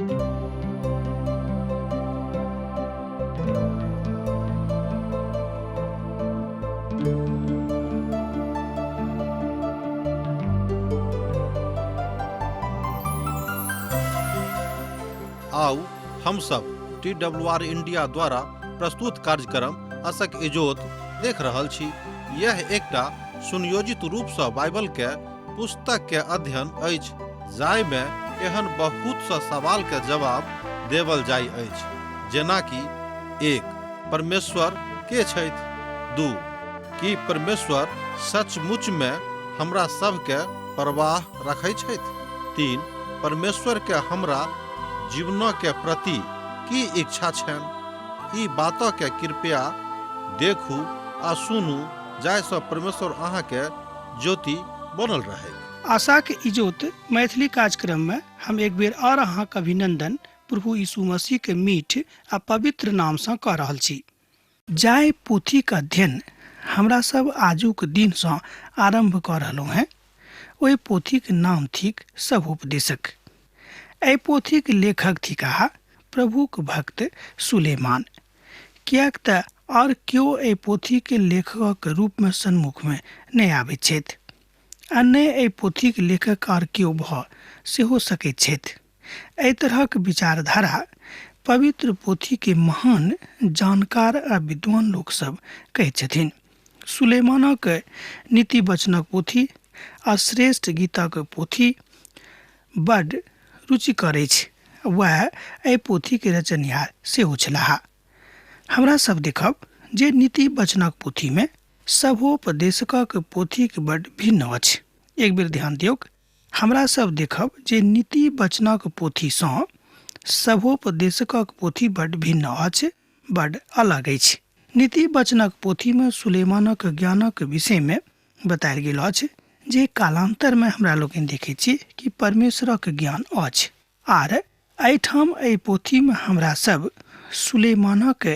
आउ हम सब टी डब्ल्यू आर इंडिया द्वारा प्रस्तुत कार्यक्रम असक इजोत देख रहल छी। यह एकटा सुनियोजित रूप सँ बाइबल के पुस्तक के अध्ययन अछि, जाहि में एहन बहुत स सवाल के जवाब देवल जाय अछि, जेना कि 1 परमेश्वर के छथि? 2 की परमेश्वर सचमुच में हमरा सब के परवाह रखै छथि? 3 परमेश्वर के हमरा जीवन के प्रति की इच्छा छनि? ई बात के कृपया देखू आ सुनू, जाहि सँ परमेश्वर अहाँ के ज्योति बनल रहे। आशाक इजोत मैथिली कार्यक्रम में हम एक बेर और अहाँक अभिनंदन प्रभु यीशु मसीह के मीठ आ पवित्र नाम सँ कऽ रहल छी। जाहि पोथीक अध्ययन हमरा सब आजुक दिन सँ आरंभ कऽ रहलहुँ हेँ, ओहि पोथीक नाम थिक सभोपदेशक। एहि पोथीक लेखक थिकाह प्रभुक भक्त सुलेमान। किएक तऽ आओर केओ एहि पोथीक लेखकक रूपमे सन्मुखमे नहि आबैत छथि आ नहि एहि पोथीक लेखक आओर केओ भऽ सेहो सकैत छथि। एहि तरहक विचारधारा पवित्र पोथीके महान जानकार आ विद्वान लोकसभ कहैत छथिन। सुलेमानक नीति वचनक पोथी आ श्रेष्ठ गीतक पोथी बड्ड रुचिकर अछि। वएह एहि पोथीके रचनिहार सेहो छलाह। हमरा सब देखब जे नीति वचनक पोथीमे सभोपदेशकक पोथीक बड्ड भिन्न अछि। एक बेर ध्यान दियौक, हमरा सब देखब जे नीति वचनक पोथीसँ सभोपदेशकक पोथी बड्ड भिन्न अछि, बड्ड अलग अछि। नीति वचनक पोथीमे सुलेमानक ज्ञानक विषयमे बतायल गेल अछि, जे कालांतरमे हमरा लोकनि देखैत छी कि परमेश्वरक ज्ञान अछि। आर एहिठाम एहि पोथीमे हमरा सब सुलेमानक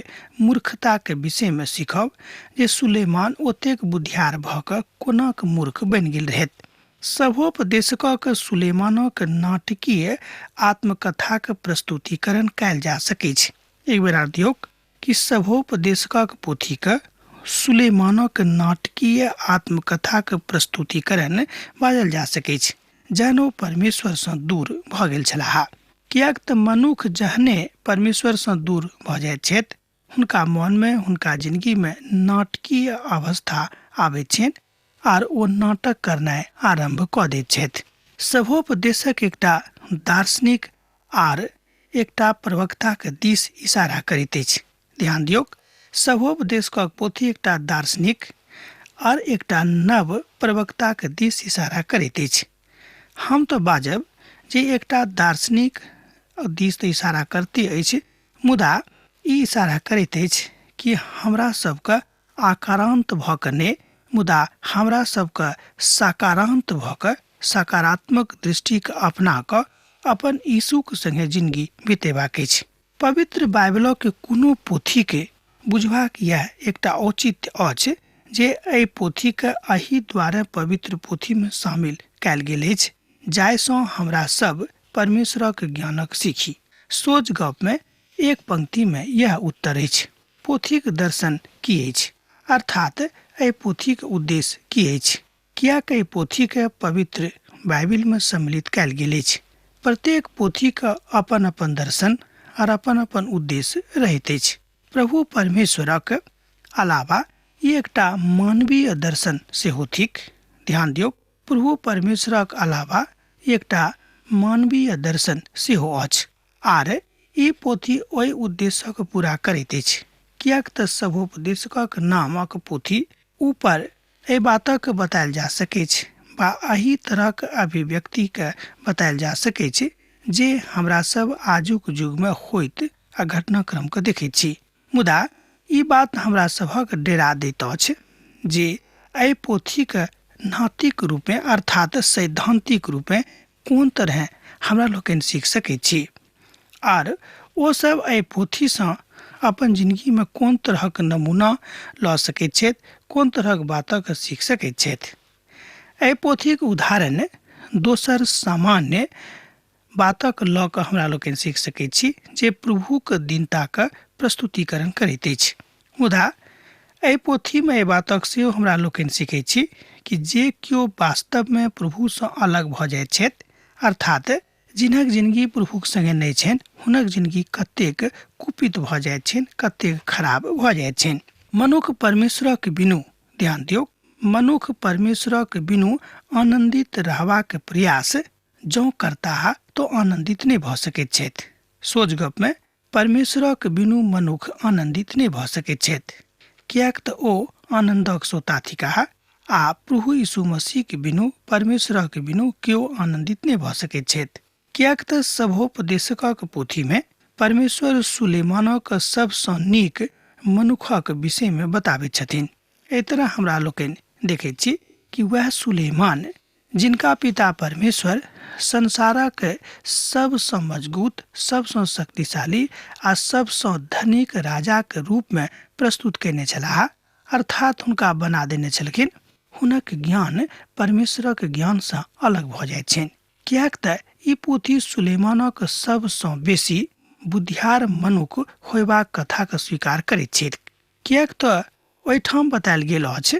मूर्खताक विषयमे सीखब जे सुलेमान ओतेक बुधियार भऽ कऽ कोनाक मूर्ख बनि गेल रहथि। सभोपदेशकक सुलेमानक नाटकीय आत्मकथाक प्रस्तुतिकरण कयल जा सकैछ। एक बेर आर दियौक कि सभोपदेशकक पोथीक सुलेमानक नाटकीय आत्मकथाक प्रस्तुतिकरण बाजल जा सकैछ, जहन ओ परमेश्वरसँ दूर भऽ गेल छलाह। किएक तऽ मनुख जहने परमेश्वरसँ दूर भऽ जाइत छथि, हुनका मनमे, हुनका जिंदगीमे नाटकीय अवस्था आबैत छनि आर ओ नाटक करनाइ आरम्भ कऽ दैत छथि। सभोपदेशक एकटा दार्शनिक आर एकटा प्रवक्ताक दिस इशारा करैत अछि। ध्यान दियौक, सभोपदेशकक पोथी एकटा दार्शनिक आर एकटा नव प्रवक्ताक दिस इशारा करैत अछि। हम तऽ बाजब जे एकटा दार्शनिक दिस तऽ इशारा करते अछि, मुदा ई इशारा करैत अछि कि हमरा सबके आकारान्त भऽ कऽ नहि, मुदा हमरा सबके साकारान्त भऽ कऽ सकारात्मक दृष्टिके अपना कऽ अपन यीशुक संगे जिंदगी बितेबाक अछि। पवित्र बाइबलक कोनो पोथीके बुझबाक इएह एकटा औचित्य अछि जे एहि पोथीके एहि द्वारे पवित्र पोथीमे शामिल कयल गेल अछि, जाहिसँ हमरा सब परमेश्वरक ज्ञानक सीखी। सोझ गपमे एक पंक्तिमे इएह उत्तर अछि। पोथीक दर्शन की अछि, अर्थात एहि पोथीक उद्देश्य की अछि? किएक एहि पोथीके पवित्र बाइबिलमे सम्मिलित कयल गेल अछि? प्रत्येक पोथीक अपन अपन दर्शन आर अपन अपन उद्देश्य रहैत अछि। प्रभु परमेश्वरक अलावा ई एकटा मानवीय दर्शन सेहो थिक। ध्यान दियौक, प्रभु परमेश्वरक अलावा एकटा मानवीय दर्शन सेहो अछि आर ई पोथी ओहि उद्देश्यक पूरा करैत अछि। किएक तऽ सभोपदेशकक नामक पोथी ऊपर एहि बातक बतायल जा सकैछ बा एहि तरहक अभिव्यक्तिके बतायल जा सकैछ जे हमरा सब आजुक युगमे होइत आ घटनाक्रमके देखैत छी। मुदा ई बात हमरा सभक डेरा दैत अछि जे एहि पोथीके नैतिक रूपेँ अर्थात सैद्धांतिक रूपेँ कोन तरहेँ हमरा लोकनि सीख सकैत छी आर ओ सब एहि पोथीसँ अपन जिंदगीमे कोन तरहक नमूना लऽ सकैत छथि, कोन तरहक बातक सीख सकैत छथि। एहि पोथीक उदाहरण दोसर सामान्य बातक लऽ कऽ हमरा लोकनि सीख सकैत छी जे प्रभुक दीनताक प्रस्तुतिकरण करैत अछि। मुदा एहि पोथीमे एहि बातक सेहो हमरा लोकनि सीखैत छी कि जे केओ वास्तवमे प्रभुसँ अलग भऽ जाइत छथि, अर्थात जिनक जिनगी प्रभुक संगे नहि छनि, हुनक जिनगी कतेक कुपित भऽ जाइत छनि, कतेक खराब भऽ जाइत छनि। मनुख परमेश्वरक बिनु, ध्यान दियौ, मनुख परमेश्वरक बिनु आनन्दित रहबाक प्रयास जँ करताह तो आनन्दित नहि भऽ सकैत छथि। सोझ गपमे परमेश्वरक बिनु मनुख आनन्दित नहि भऽ सकैत छथि, किएक तऽ ओ आनन्दक सोता थिकाह आ प्रभु यीशु मसीहके बिनु, परमेश्वरक बिनु केओ आनन्दित नहि भऽ सकैत छथि। किएक तऽ सभोपदेशकक पोथीमे परमेश्वर सुलेमानक सबसँ नीक मनुखक विषयमे बताबैत छथिन। एहि तरह हमरा लोकनि देखैत छी कि वएह सुलेमान जिनका पिता परमेश्वर संसारक सबसँ मजगूत, सबसँ शक्तिशाली आ सबसँ धनिक राजाक रूपमे प्रस्तुत कयने छलाह, अर्थात हुनका बना देने छलखिन, हुनक ज्ञान परमेश्वरक ज्ञानसँ अलग भऽ जाइत छनि। किएक तऽ ई पोथी सुलेमानक सबसँ बेसी बुद्धियार मनुख होयबाक कथाके स्वीकार करैत छैक। किएक तऽ ओहिठाम बतायल गेल अछि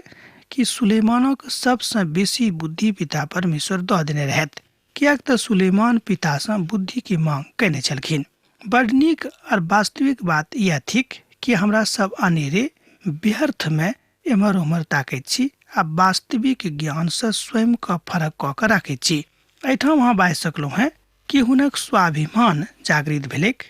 कि सुलेमानक सबसँ बेसी बुद्धि पिता परमेश्वर दऽ देने रहथि, किएक तऽ सुलेमान पितासँ बुद्धिके मांग कयने छलखिन। बड नीक आओर वास्तविक बात इएह थिक कि हमरा सब अनेरे व्यर्थमे एम्हर ओम्हर ताकैत छी आ वास्तविक ज्ञानसँ स्वयंके फरक कऽ कऽ राखैत छी। एहिठाम अहाँ बाजि सकलहुँ हेँ कि हुनक स्वाभिमान जागृत भेलैक,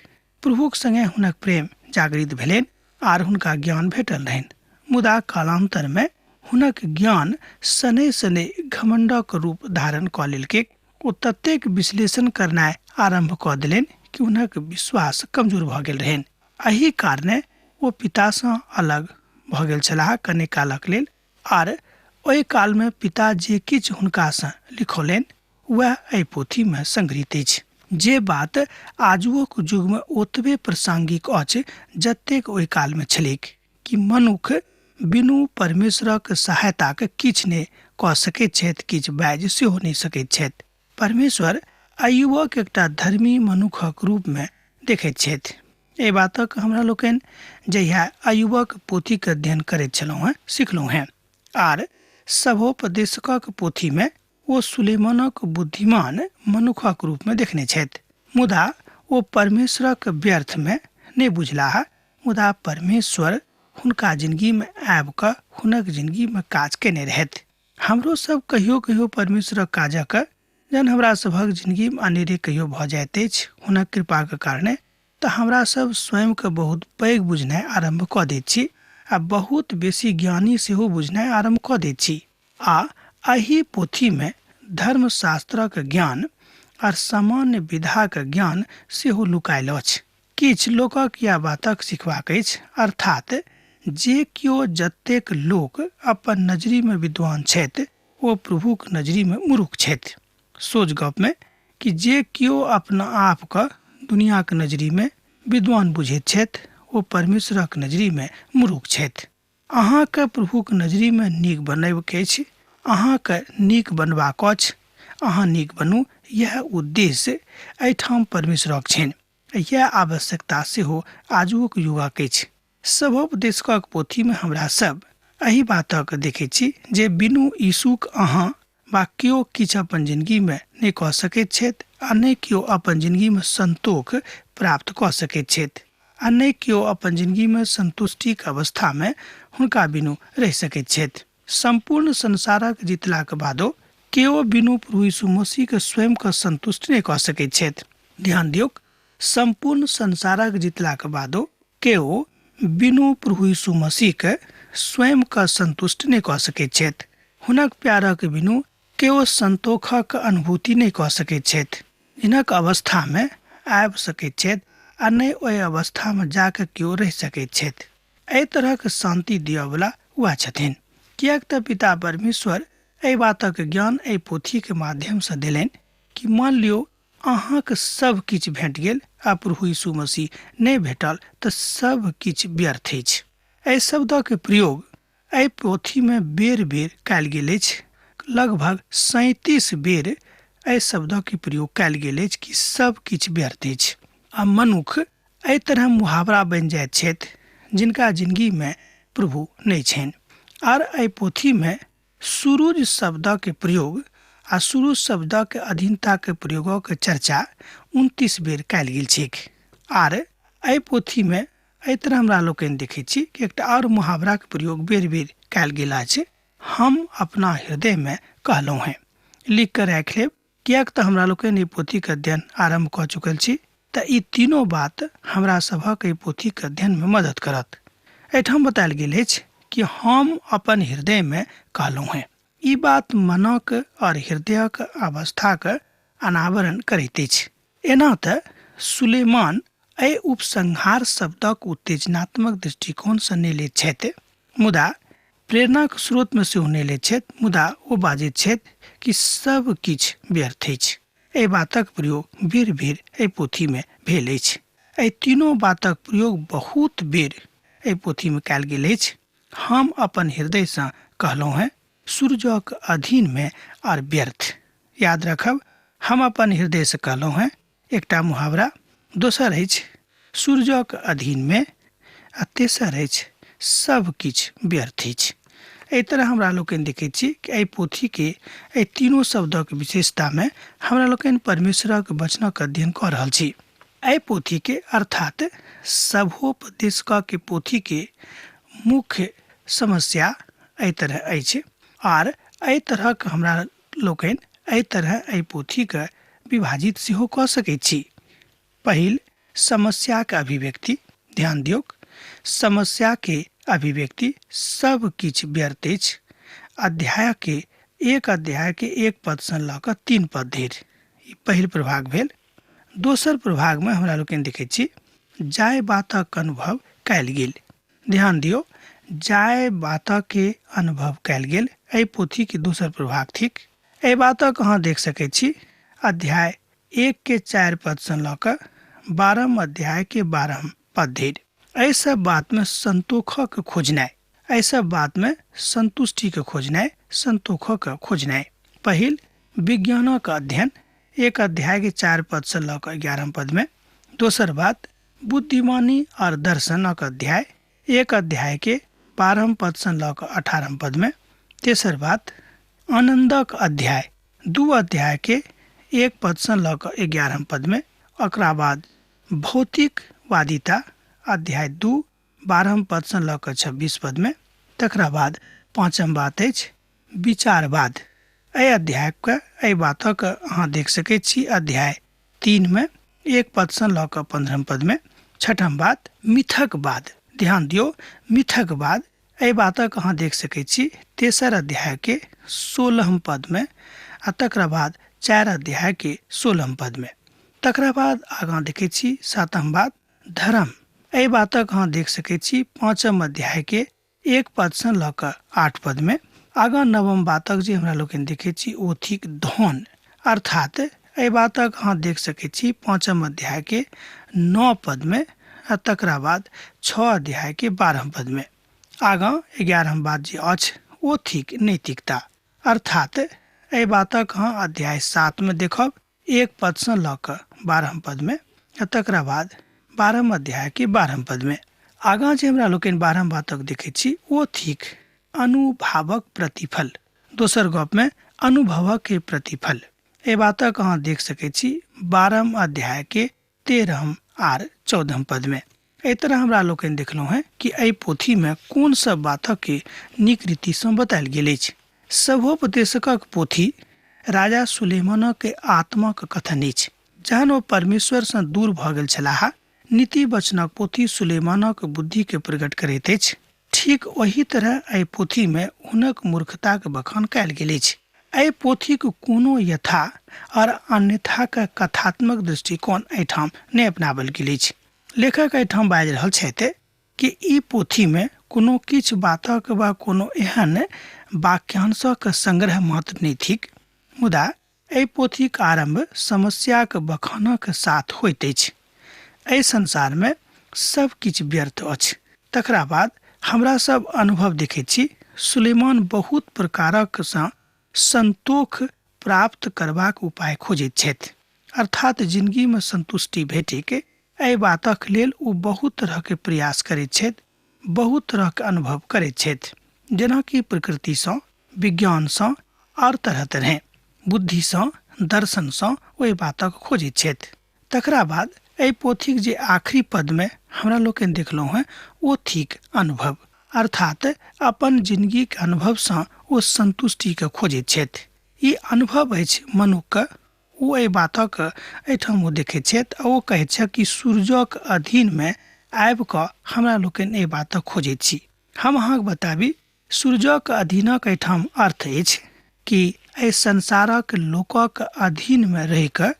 प्रभुक संगे हुनक प्रेम जागृत भेलनि आर हुनका ज्ञान भेटल रहनि। मुदा कालांतरमे हुनक ज्ञान शनै शनै घमंडक रूप धारण कऽ लेलकै। ओ ततेक विश्लेषण करनाइ आरम्भ कऽ देलनि कि हुनक विश्वास कमजोर भऽ गेल रहनि। एहि कारणे ओ पितासँ अलग भऽ गेल छलाह कने कालक लेल, आर ओहि कालमे पिता जे किछु हुनकासँ लिखौलनि वएह एहि पोथीमे संग्रहित अछि। जे बात आजुओक युगमे ओतबे प्रासंगिक अछि जतेक ओहि कालमे छलैक कि मनुख बिनु परमेश्वरक सहायताके किछु नहि कऽ सकैत छथि, किछु बाजि सेहो नहि सकैत छथि। परमेश्वर अयुबक एकटा धर्मी मनुखक रूपमे देखैत छथि। एहि बातक हमरा लोकनि जहिया अयुबक पोथीके अध्ययन करैत छलहुँ हेँ सिखलहुँ हेँ। आर सभोपदेशकक पोथीमे ओ सुलेमानक बुद्धिमान मनुखक रूपमे देखने छथि, मुदा ओ परमेश्वरक व्यर्थमे नहि बुझलाह, मुदा परमेश्वर हुनका जिनगीमे आबि कऽ हुनक जिनगीमे काज केने रहथि। हमरो सब कहियो कहियो परमेश्वरक काजक जहन हमरा सभक जिनगीमे अनेरे कहियो भऽ जाइत अछि हुनक कृपाक कारणे, तऽ हमरा सब स्वयंके बहुत पैघ बुझनाइ आरम्भ कऽ दैत छी आ बहुत बेसी ज्ञानी सेहो बुझनाइ आरम्भ कऽ दैत छी। आ एहि पोथीमे धर्मशास्त्रक ज्ञान आर सामान्य विधाक ज्ञान सेहो लुकायल अछि। किछु लोकक या बातक सिखबाक अछि, अर्थात जे केओ जतेक लोक अपन नजरीमे विद्वान छथि ओ प्रभुक नजरीमे मूर्ख छथि। सोझ गपमे कि जे केओ अपना आपके दुनियाक नजरीमे विद्वान बुझैत छथि ओ परमेश्वरक नजरीमे मूर्ख छथि। अहाँके प्रभुक नजरीमे नीक बनबैके अछि, अहाँके नीक बनबाक अछि, अहाँ नीक बनू, यह उद्देश्य एहिठाम परमेश्वरक छनि। यह आवश्यकता सेहो आजुक युगक अछि। सभोपदेशकक पोथीमे हमरा सब एहि बातक देखै छी जे बिनु यीशुक अहाँ वा केओ किछु अपन जिनगीमे नहि कऽ सकैत छथि आ नहि केओ अपन जिनगीमे संतोष प्राप्त कऽ सकैत छथि आ नहि केओ अपन जिनगीमे संतुष्टिक अवस्थामे हुनका बिनु रहि सकैत छथि। सम्पूर्ण संसारक जीतलाक बादो केओ बिनु प्रभु यीशु मसीहके स्वयंके संतुष्ट नहि कऽ सकैत छथि। ध्यान दियौक, सम्पूर्ण संसारक जीतलाक बादो केओ बिनु प्रभु यीशु मसीहके स्वयंके संतुष्ट नहि कऽ सकैत छथि। हुनक प्यारक बिनु केओ संतोषक अनुभूति नहि कऽ सकैत छथि। हिनक अवस्थामे आबि सकैत छथि आ नहि ओहि अवस्थामे जाकऽ केओ रहि सकैत छथि। एहि तरहक शान्ति दिअवला वएह छथिन। किएक तऽ पिता परमेश्वर एहि बातक ज्ञान एहि पोथीके माध्यमसँ देलनि कि मान लियौ अहाँके सब किछु भेट गेल आ प्रभु यीशु मसीह नहि भेटल तऽ सब किछु व्यर्थ अछि। एहि शब्दक प्रयोग एहि पोथीमे बेर बेर कयल गेल अछि। लगभग 37 बेर एहि शब्दक प्रयोग कयल गेल अछि कि सब किछु व्यर्थ अछि आ मनुख एहि तरह मुहावरा बनि जाइत छथि जिनका जिंदगीमे प्रभु नहि छनि। आर एहि पोथीमे सुरुज शब्दके प्रयोग आ सुरुज शब्दके अधीनताके प्रयोगक चर्चा 29 बेर कयल गेल छैक। आर एहि पोथीमे एहि तरह हमरा लोकनि देखैत छी कि एकटा आओर मुहावराके प्रयोग बेर बेर कयल गेल अछि, हम अपना हृदयमे कहलहुँ हेँ। लिख कऽ राखि लेब, किएक तऽ हमरा लोकनि एहि पोथीके अध्ययन आरम्भ कऽ चुकल छी, तऽ ई तीनो बात हमरा सभक एहि पोथीके अध्ययनमे मदद करत। एहिठाम बतायल गेल अछि कि हम अपन हृदयमे कहलहुँ हेँ। ई बात मनक आओर हृदयक अवस्थाक अनावरण करैत अछि। एना तऽ सुलेमान एहि उपसंहार शब्दक उत्तेजनात्मक दृष्टिकोणसँ नहि लैत छथि, मुदा प्रेरणाक स्रोतमे सेहो नहि लैत छथि, मुदा ओ बाजैत छथि कि सब किछु व्यर्थ अछि। एहि बातक प्रयोग बेर बेर एहि पोथीमे भेल अछि। एहि तीनो बातक प्रयोग बहुत बेर एहि पोथीमे कयल गेल अछि। हम अपन हृदयसँ कहलहुँ हेँ, सूरजक अधीनमे आर व्यर्थ। याद रखब, हम अपन हृदयसँ कहलहुँ हेँ एकटा मुहावरा, दोसर अछि सूरजक अधीनमे, आ तेसर अछि सब किछु व्यर्थ अछि। एहि तरह हमरा लोकनि देखैत छी कि एहि पोथीके एहि तीनो शब्दक विशेषतामे हमरा लोकनि परमेश्वरक वचनक अध्ययन कऽ रहल छी। एहि पोथीके अर्थात सभोपदेशकके पोथीके मुख्य समस्या एहि तरह अछि, आर एहि तरहक हमरा लोकनि एहि तरह एहि पोथीके विभाजित सेहो कऽ सकैत छी। पहिल, समस्याके अभिव्यक्ति। ध्यान दियौक, समस्याके अभिव्यक्ति सब किछु व्यर्थ अछि। अध्यायके एक अध्यायके एक पदसँ लऽ कऽ 3 पद धरि ई पहिल प्रभाग भेल। दोसर प्रभागमे हमरा लोकनि देखैत छी जाय बातक अनुभव कयल गेल। ध्यान दियौ, जाय बातके अनुभव कयल गेल एहि पोथीके दोसर प्रभाग थिक। एहि बातक अहाँ देख सकैत छी अध्याय 1 के 4 पदसँ लऽ कऽ 12 अध्याय के 12 पद धरि। एहि सब बातमे संतोषक खोजनाइ, एहि सब बातमे संतुष्टिके खोजनाइ, संतोषक खोजनाइ। पहिल, विज्ञानक अध्ययन 1 अध्याय के 4 पदसँ लऽ कऽ 11 पदमे। दोसर बात, बुद्धिमानी और दर्शनक अध्याय 1 अध्याय के 12 पदसँ लऽ कऽ 18 पदमे। तेसर बात, आनन्दक अध्याय 2 अध्याय के 1 पदसँ लऽ कऽ 11 पदमे। ओकरा बाद भौतिकवादिता अध्याय 2 12 पदसँ लऽ कऽ 26 पदमे। तकरा बाद पाँचम बात अछि विचारवाद। एहि अध्यायके एहि बातक अहाँ देख सकैत छी अध्याय 3 में 1 पदसँ लऽ कऽ 15 पदमे। छठम बात, मिथकवाद। ध्यान दियौ, मिथकवाद एहि बातक अहाँ देख सकैत छी तेसर अध्यायके 16 पदमे आ तकरा बाद 4 अध्यायके 16 पदमे। तकरा बाद आगाँ देखैत छी सातम बात, धर्म। एहि बातक अहाँ देख सकैत छी 5 अध्यायके 1 पदसँ लऽ कऽ 8 पदमे। आगाँ नवम बातक जे हमरा लोकनि देखैत छी ओ थिक धन। अर्थात एहि बातक अहाँ देख सकैत छी 5 अध्यायके 9 पदमे आ तकरा बाद 6 अध्यायके 12 पदमे। आगाँ 11 बात जे अछि ओ थिक नैतिकता। अर्थात एहि बातक अहाँ अध्याय 7 में देखब 1 पदसँ लऽ कऽ 12 पदमे आ तकरा बाद 12 अध्यायके 12 पदमे। आगाँ जे हमरा लोकनि 12 बातक देखैत छी ओ थिक अनुभावक प्रतिफल। दोसर गपमे अनुभवक के प्रतिफल। एहि बातक अहाँ देख सकैत छी 12 अध्यायके 13 आर 14 पदमे। एहि तरह हमरा लोकनि देखलहुँ हेँ कि एहि पोथीमे कोन सब बातक के नीक रीतिसँ बतायल गेल अछि। सभोपदेशकक पोथी राजा सुलेमानक आत्माक कथन अछि। जहन ओ परमेश्वरसँ दूर भऽ गेल छलाह, नीति वचनक पोथी सुलेमानक बुद्धिके प्रकट करैत अछि। ठीक ओही तरह एहि पोथीमे हुनक मूर्खताक बखान कयल गेल अछि। एहि पोथीक कोनो यथा और अन्यथाक कथात्मक दृष्टिकोण एहिठाम नहि अपनावल गेल अछि। लेखक एहिठाम बाजि रहल छथि कि ई पोथीमे कोनो किछु बातक वा कोनो एहन वाक्यांशक संग्रह मात्र नहि थिक, मुदा एहि पोथीक आरम्भ समस्याक बखानक साथ होइत अछि। एहि संसारमे सब किछु व्यर्थ अछि। तकरा बाद हमरा सब अनुभव देखैत छी सुलेमान बहुत प्रकारक सँ संतोष प्राप्त करबाक उपाय खोजैत छथि, अर्थात जिंदगीमे संतुष्टि भेटैके एहि बातक लेल ओ बहुत तरहके प्रयास करैत छथि, बहुत तरहके अनुभव करैत छथि, जेनाकि प्रकृतिसँ, विज्ञानसँ आओर तरह तरह बुद्धिसँ, दर्शनसँ ओहि बातक खोजैत छथि। तकरा बाद एहि पोथीक जे आखिरी पदमे हमरा लोकनि देखलहुँ हेँ ओ थिक अनुभव, अर्थात अपन जिंदगीके अनुभवसँ ओ संतुष्टिके खोजैत छथि। ई अनुभव अछि मनुक्खके, ओ एहि बातक एहिठाम ओ देखैत छथि आ ओ कहैत छथि कि सूर्यक अधीनमे आबि कऽ हमरा लोकनि एहि बातक खोजैत छी। हम अहाँके बताबी, सूर्यक अधीनक एहिठाम अर्थ अछि कि एहि संसारक लोकक अधीनमे रहि कऽ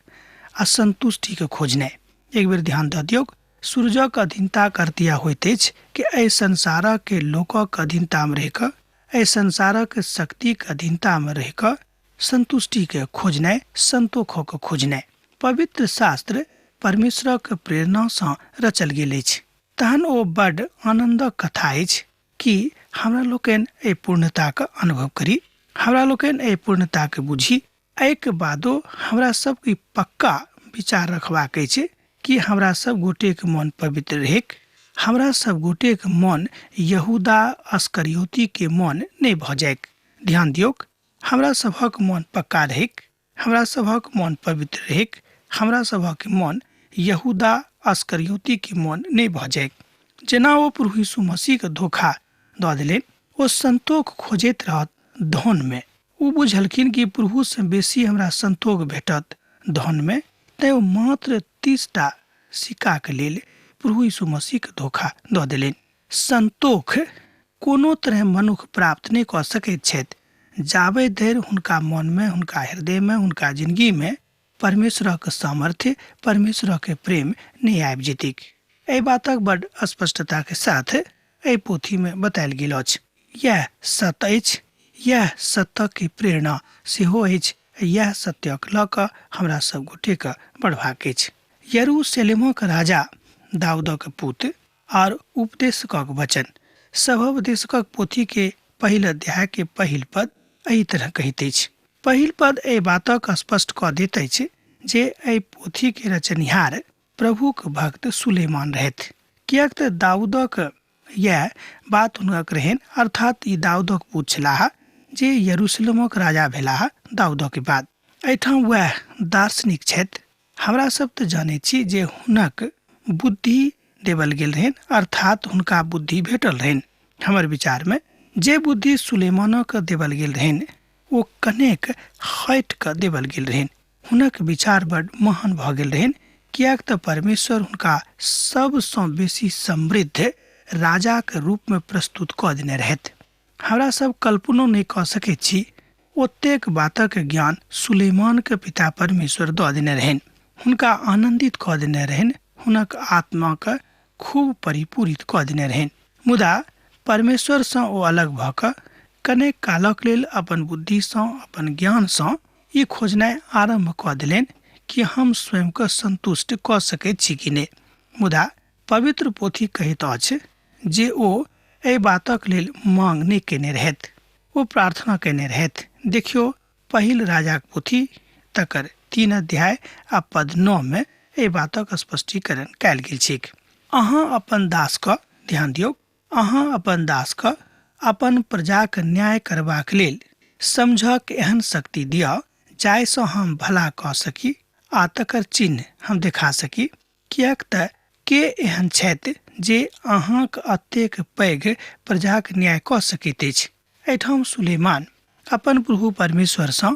आ संतुष्टिके खोजनाइ। एक बेर ध्यान दऽ दियौक, सूर्यक अधीनताक अर्थ इएह होइत अछि कि एहि संसारक लोकक अधीनतामे रहि कऽ, एहि संसारक शक्तिक अधीनतामे रहि कऽ संतुष्टिके खोजनाइ, संतोषक खोजनाइ। पवित्र शास्त्र परमेश्वरक प्रेरणासँ रचल गेल अछि, तहन ओ बड्ड आनन्दक कथा अछि कि हमरा लोकनि एहि पूर्णताके अनुभव करी, हमरा लोकनि एहि पूर्णताके बुझी। एहिके बादो हमरा सबके पक्का विचार रखबाक अछि कि हमरा सब गोटेके मन पवित्र रहैक, हमरा सब गोटेके मन यहूदा अस्करियोतीके मन नहि भऽ जाइक। ध्यान दियौक, हमरा सभक मन पक्का रहैक, हमरा सभक मन पवित्र रहैक, हमरा सभक मन यहूदा अस्करियोतीके मन नहि भऽ जाइक। जेना ओ प्रभु यीशु मसीहके धोखा दऽ देलनि, ओ संतोष खोजैत रहत धनमे। ओ बुझलखिन कि प्रभुसँ बेसी हमरा संतोष भेटत धनमे, तैँ ओ मात्र 30 टा सिक्काके लेल प्रभु यीशु मसीहके धोखा दऽ देलनि। संतोष कोनो तरह मनुख प्राप्त नहि कऽ सकैत छथि जाबे धरि हुनका मनमे, हुनका हृदयमे, हुनका जिंदगीमे परमेश्वरक सामर्थ्य, परमेश्वरक प्रेम नहि आबि जेतैक। एहि बातक बड स्पष्टताके साथ एहि पोथीमे बतायल गेल अछि। इएह सत्य अछि, इएह सत्यक प्रेरणा सेहो अछि, इएह सत्यक लऽ कऽ हमरा सब गोटेके बढ़बाक अछि। यरूशलेमक राजा दाऊदक पुत आर उपदेशकक वचन। सभोपदेशकक पोथी के पहिल अध्याय के पहिल पद एहि तरह कहैत अछि। पहिल पद एहि बातक स्पष्ट कऽ दैत अछि जे एहि पोथी के रचनिहार प्रभुक भक्त सुलेमान रहथि, किएक तऽ दाऊदक यैह बात हुनक रहनि, अर्थात ई दाऊदक पुत छलाह जे यरूशलेमक राजा भेलाह दाऊदक बाद। एहिठाम वएह दार्शनिक छथि। हमरा सब तऽ जानै छी जे हुनक बुद्धि देवल गेल रहनि, अर्थात हुनका बुद्धि भेटल रहनि। हमर विचारमे जे बुद्धि सुलेमानक देवल गेल रहनि ओ कनेक हटि कऽ देवल गेल रहनि। हुनक विचार बड महान भऽ गेल रहनि, किएक तऽ परमेश्वर हुनका सबसँ बेसी समृद्ध राजाक रूपमे प्रस्तुत कऽ देने रहथि। हमरा सब कल्पनो नहि कऽ सकैत छी ओतेक बातक ज्ञान सुलेमानके पिता परमेश्वर दऽ देने रहनि, हुनका आनन्दित कऽ देने रहनि, हुनक आत्माके खूब परिपूरित कऽ देने रहनि। मुदा परमेश्वरसँ ओ अलग भऽ कऽ कनेक कालक लेल अपन बुद्धिसँ, अपन ज्ञानसँ ई खोजनाइ आरम्भ कऽ देलनि कि हम स्वयंके संतुष्ट कऽ सकैत छी कि नहि। मुदा पवित्र पोथी कहैत अछि जे ओ एहि बातक लेल मांग नहि कयने रहथि, ओ प्रार्थना कयने रहथि। देखियौ पहिल राजाक पोथी तकर 3 अध्याय आ पद 9 मे एहि बातक स्पष्टीकरण कयल गेल छैक। अहाँ अपन दासके, ध्यान दियौ, अहाँ अपन दासके अपन प्रजाक न्याय करबाक लेल समझक एहन शक्ति दिअ जाहिसँ हम भला कऽ सकी आ तकर चिन्ह हम देखा सकी, किएक तऽ के एहन छथि जे अहाँक अतेक पैघ प्रजाक न्याय कऽ सकैत अछि। एहिठाम सुलेमान अपन प्रभु परमेश्वरसँ,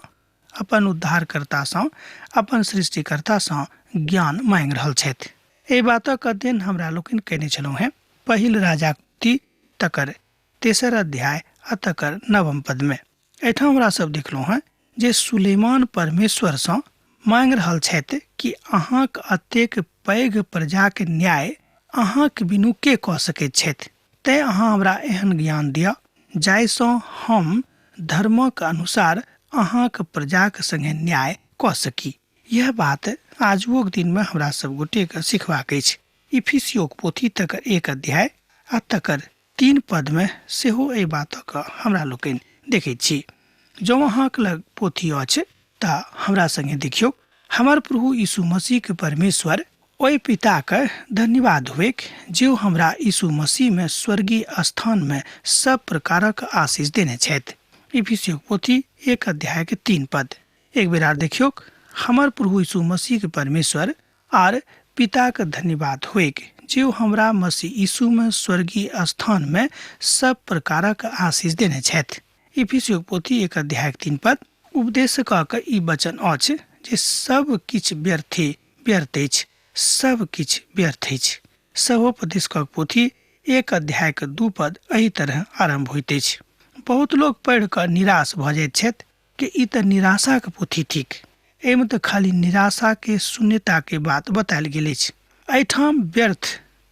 अपन उद्धारकर्तासँ, अपन सृष्टिकर्तासँ ज्ञान मांगि रहल छथि। एहि बातक अध्ययन हमरा लोकनि कयने छलहुँ हेँ पहिल राजाक पोथी तकर 3 अध्याय आ तकर 9 पदमे। एहिठाम हमरा सब देखलहुँ हेँ जे सुलेमान परमेश्वरसँ मांगि रहल छथि कि अहाँक अतेक पैघ प्रजाक न्याय अहाँक बिनु के कऽ सकैत छथि, तैँ अहाँ हमरा एहन ज्ञान दिअ जाहिसँ हम धर्मक अनुसार अहाँक प्रजाक संगे न्याय कऽ सकी। यह बात आजुओक दिनमे हमरा सब गोटेके सिखबाक अछि। इफिसियोक पोथी तकर 1 अध्याय आ तकर 3 पदमे सेहो एहि बातक हमरा लोकनि देखैत छी। जँ अहाँक लग पोथी अछि तऽ हमरा संगे देखियौ। हमर प्रभु यीशु मसीहके परमेश्वर ओहि पिताके धन्यवाद हुएक जे ओ हमरा यीशु मसीहमे स्वर्गीय स्थानमे सब प्रकारक आशीष देने छथि। इफिसियोक पोथी 1 अध्याय के 3 पद। एक बेर आर देखियौक। हमर प्रभु यीशु मसीहके परमेश्वर आर पिताके धन्यवाद हुएक जे ओ हमरा मसीह यीशुमे स्वर्गीय स्थानमे सब प्रकारक आशीष देने छथि। इफिसियोक पोथी 1 अध्याय 3 पद। उपदेशकक ई वचन अछि जे सब किछु व्यर्थे व्यर्थ अछि, सब किछु व्यर्थ अछि। सभोपदेशकक पोथी 1 अध्याय के 2 पद एहि तरह आरम्भ होइत अछि। बहुत लोक पढ़ि कऽ निराश भऽ जाइत छथि कि ई तऽ निराशाके पोथी थिक, एहिमे तऽ खाली निराशाके शून्यताके बात बतायल गेल अछि। एहिठाम व्यर्थ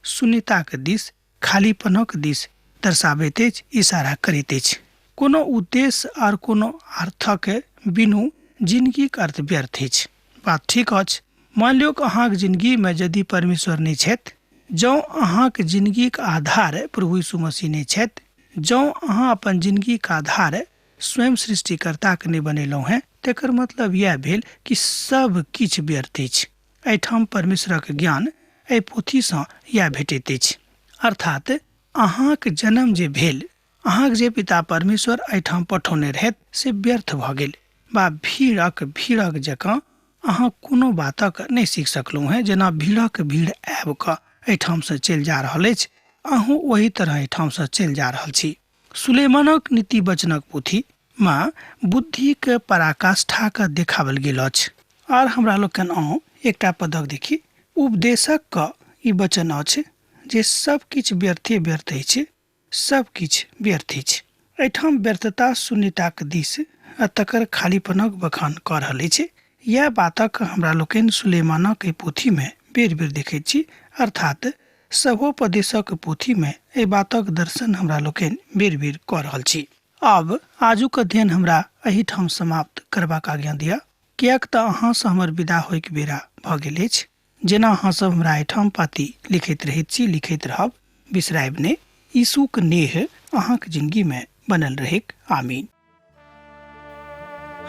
शून्यताके दिस, खालीपनक दिस दर्शाबैत अछि, इशारा करैत अछि। कोनो उद्देश्य आर कोनो अर्थक बिनु जिनगीक अर्थ व्यर्थ अछि। बात ठीक अछि। मान लियौ अहाँके जिनगीमे यदि परमेश्वर नहि छथि, जँ अहाँके जिनगीक आधार प्रभु यीशु मसीह नहि छथि, जँ अहाँ अपन जिनगीक आधार स्वयं सृष्टिकर्ताके नहि बनेलहुँ हेँ, तकर मतलब इएह भेल कि सब किछु व्यर्थ अछि। एहिठाम परमेश्वरक ज्ञान एहि पोथीसँ इएह भेटैत अछि। अर्थात अहाँक जन्म जे भेल, अहाँक जे पिता परमेश्वर एहिठाम पठौने रहथि से व्यर्थ भऽ गेल बा भीड़क भीड़क जकाँ अहाँ कोनो बातक नहि सीख सकलहुँ हेँ। जेना भीड़क भीड़ आबि कऽ एहिठामसँ चलि जा रहल अछि, अहूँ ओही तरह एहिठामसँ चलि जा रहल छी। सुलेमानक नीति वचनक पोथी मे बुद्धिक पराकाष्ठाके देखाओल गेल अछि। आर हमरा लोकनि आउ एकटा पदक देखी। उपदेशक क ई वचन अछि जे सब किछु व्यर्थे व्यर्थ अछि, सब किछु व्यर्थ अछि। एहिठाम व्यर्थता शून्यताक दिस आ तकर खालीपनक बखान कऽ रहल अछि। इएह बातक हमरा लोकनि सुलेमानक एहि पोथीमे बेर बेर देखैत छी। अर्थात सभोपदेशक पोथीमे एहि बातक दर्शन हमरा लोकनि बेर बेर कऽ रहल छी। आब आजुक अध्ययन हमरा एहिठाम समाप्त करबाक आज्ञा दिअ, किएक तऽ अहाँसँ हमर विदा होइके बेरा भऽ गेल अछि। जेना अहाँ सब हमरा एहिठाम पाती लिखैत रहैत छी, लिखैत रहब, बिसरायब नहि। यीशुक नेह अहाँक जिंदगीमे बनल रहैक। आमीन।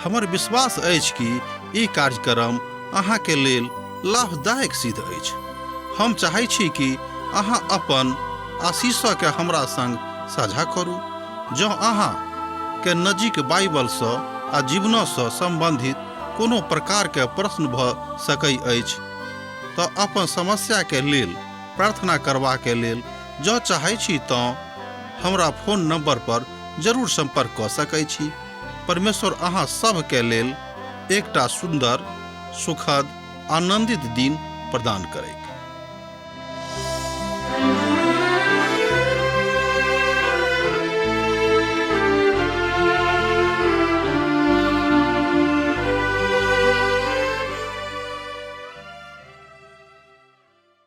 हमर विश्वास अछि कि ई कार्यक्रम अहाँके लेल लाभदायक सिद्ध अछि। हम चाहै छी कि अहाँ अपन आशीषके हमरा संग साझा करू। जँ अहाँ के नजीक बाइबलसँ आ जीवनसँ सम्बन्धित कोनो प्रकारके प्रश्न भऽ सकै अछि तऽ अपन समस्याके लेल प्रार्थना करबाके लेल जँ चाहै छी तँ हमरा फोन नंबर पर जरूर संपर्क कऽ सकै छी। परमेश्वर अहाँ सभके लेल एकटा सुन्दर, सुखद, आनंदित दिन प्रदान करैत।